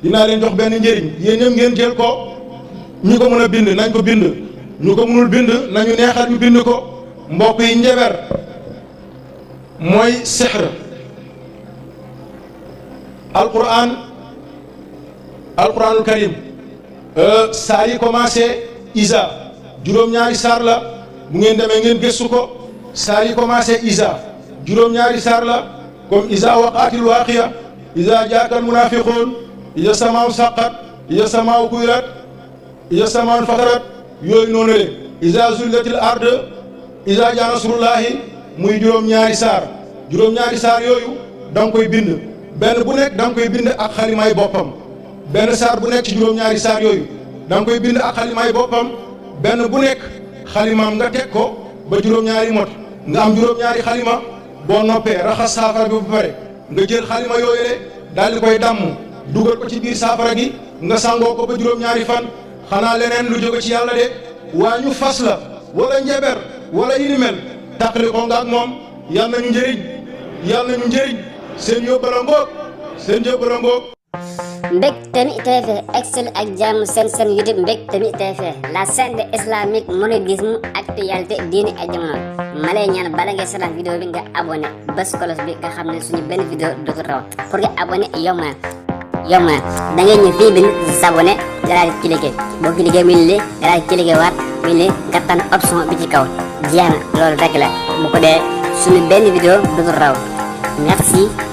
dinaa leen jox benn njëriñ yéen ñëpp ngeen jël ko. ñi ko mën a bind nañ ko bind ñu ko mënul bind nañu neexal ñu bind ko. mbokk yi njaber mooy sixr. alquranul karim saar yi commencé isa juróom-ñaari saar la bu ngeen demee ngeen gëstu ko. saar yi commencé isa juróom-ñaari saar la comme isa waqaatil waaqiya isa jaakal munafiqun isa samaaw saqat isa samaaw kuyrat isa samaaw fatarat yooyu noonu le isa zullatil ard isa jaa nasrullahi muy juróom-ñaari saar yooyu da nga koy bind benn bu nekk da nga koy bind ak xalimaay boppam. benn saar bu nekk ci juróom-ñaari saar yooyu da nga koy bind ak xalimaay boppam benn bu nekk xalimaam nga teg ko ba juróom-ñaari mot nga am juróom-ñaari xalima boo noppee raxas saafara bi ba pare nga jël xalima yooyu le daal di koy damm dugal ko ci biir saafara gi nga sangoo ko ba juróom-ñaari fan. xanaa leneen lu jóge ci yàlla de waa ñu fas la wala njeber wala yi ni mel tàqali ko nga ak moom yal nañu njëriñ seen yóbbala ngoog Mbectemi TV excel ak jàmm seen YouTube Mbectemi TV la chaîne de islamique mouridisme actualité diine ak jamono ma lay ñaan bala ngay seetaan vidéo bi nga abonné bés kolos bi nga xam ne suñu benn vidéo dootu raw pour nga abonné yomb na da ngay ñëw fii bind s'abonné nga daal di cliquer boo cliquer mi li nga daal di cliquer waat mi li nga tànn option bi ci kaw jeex na loolu rek la bu ko dee suñu benn vidéo dootu raw merci.